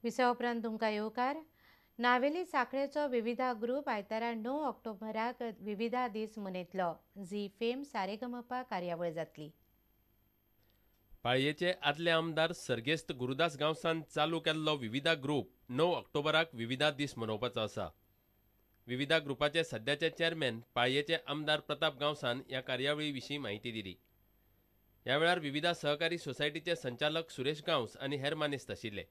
विसवा उपरांत तुमकां येवकार. नावेली साखळेचो विविधा ग्रुप आयतारा 9 ऑक्टोबराक विविधा दीस मनयतलो. झी फेम सारेगमपा कार्यावळ जातली. पाळयेचे आदले आमदार सर्गेस्त गुरुदास गांवसान चालू केल्लो विविधा ग्रुप 9 ऑक्टोबराक विविधा दीस मनोवपाचो आसा. विविधा ग्रुपाचे सद्याचे चेअरमॅन पाळयेचे आमदार प्रताप गांवसान ह्या कार्यावळी विशीं म्हायती दिली. ह्या वेळार विविधा सहकारी सोसायटीचे संचालक सुरेश गांवस आनी हेर मानेस्त आशिल्ले.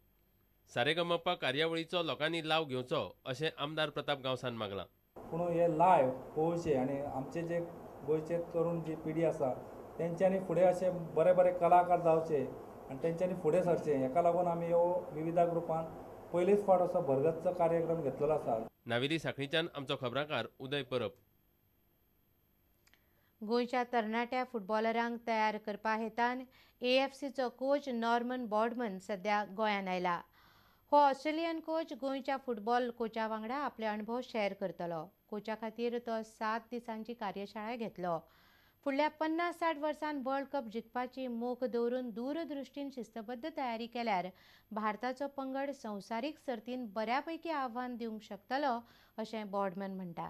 सारेगमपा कार्यावळीचो लोकांनी लाव घेवचो अशें आमदार प्रताप गांवसान मागलां. पूण हे लायव पळोवचे आनी आमचे जे गोंयचे तरुण जी पिढी आसा तेंच्यांनी फुडें अशे बरे बरे कलाकार जावचे आनी तेंच्यांनी फुडें सरचे हेका लागून आमी ह्यो विविधा ग्रुपान पयलीच फावट असो भरगच्च कार्यक्रम घेतलेलो आसा. नावेली साखळीच्यान आमचो खबराकार उदय परब. गोंयच्या तरणाट्या फुटबॉलरांक तयार करपा हेतान एएफसीचो कोच नॉर्मन बॉर्डमन सध्या गोंयांत आयला. हो ऑस्ट्रेलियन कोच गोंयच्या फुटबॉल कोचा वांगडा आपले अणभव शेअर करतलो. कोचा खातीर तो 7 दिसांची कार्यशाळा घेतलो. फुडल्या 50-60 वर्सांत वर्ल्ड कप जिखपाची मोख दवरून दूरदृश्टीन शिस्तबद्ध तयारी केल्यार भारताचो पंगड संवसारीक सर्तीन बऱ्यापैकी आव्हान दिवंक शकतलो अशें बॉर्डमन म्हणटा.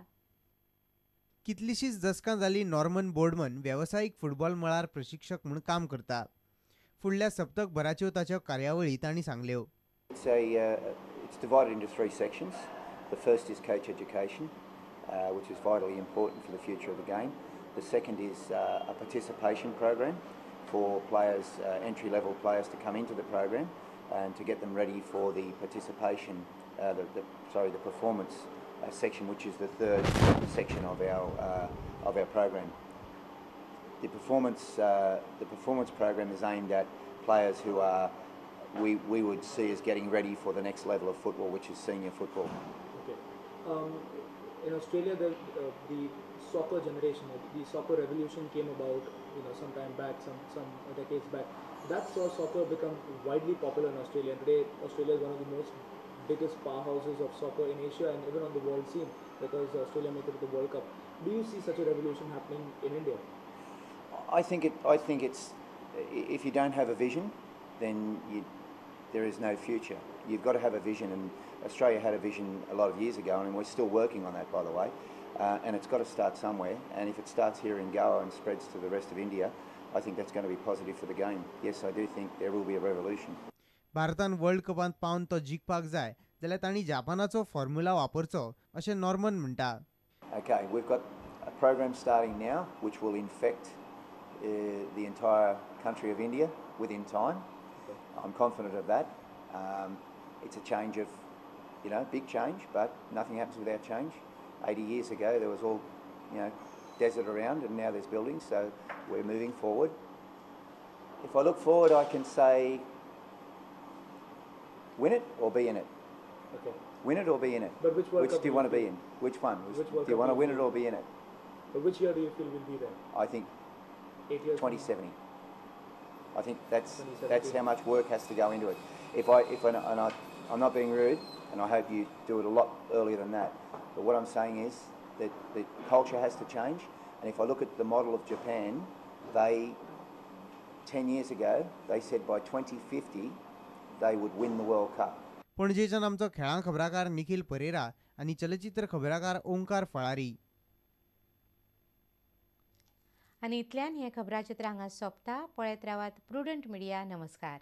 कितलीशीच दसकां जाली नॉर्मन बोर्डमन वेवसायीक फुटबॉल मळार प्रशिक्षक म्हूण काम करता. फुडल्या सप्तक भराच्यो ताच्यो कार्यावळी तांणी सांगल्यो. It's divided into 3 sections. The first is coach education, which is vitally important for the future of the game. The second is a participation program for players, entry-level players to come into the program and to get them ready for the participation, the performance section, which is the third section of our program. The performance program is aimed at players who are we would see as getting ready for the next level of football, which is senior football. Okay. In Australia, the soccer generation, the soccer revolution came about, some time back, some decades back. That saw soccer become widely popular in Australia. And today, Australia is one of the most biggest powerhouses of soccer in Asia and even on the world scene, because Australia made it to the World Cup. Do you see such a revolution happening in India? I think it's if you don't have a vision, then there is no future. You've got to have a vision, and Australia had a vision a lot of years ago, and we're still working on that, by the way. And it's got to start somewhere, and if it starts here in Goa and spreads to the rest of India, I think that's going to be positive for the game. Yes, I do think there will be a revolution. भारतान world कपांत पावन तो जिखपाक जाय जाल्यार तांणी जापानाचो formula वापरचो अशें Norman म्हणटा. Okay, we've got a program starting now which will infect the entire country of India within time. I'm confident of that. It's a change of, big change, but nothing happens without change. 80 years ago, there was all, desert around, and now there's buildings, so we're moving forward. If I look forward, I can say win it or be in it. Okay. Win it or be in it. But which World Which Cup do you want to be in? Which one? Which World do you Cup want to do you win it feel? or be in it? But which year do you feel will be there? I think 8 years. 2070. I think that's 2070. how much work has to go into it. I'm not being rude, and I hope you do it a lot earlier than that. But what I'm saying is that the culture has to change. And if I look at the model of Japan, they 10 years ago they said by 2050 they would win the World Cup. पणजेच्यान आमचो खेळां खबराकार निखिल परेरा आनी चलचित्र खबराकार ओंकार फळारी. आनी इतल्यान हें खबराचित्र हांगा सोंपता. पळयत रावात प्रुडंट मिडिया. नमस्कार.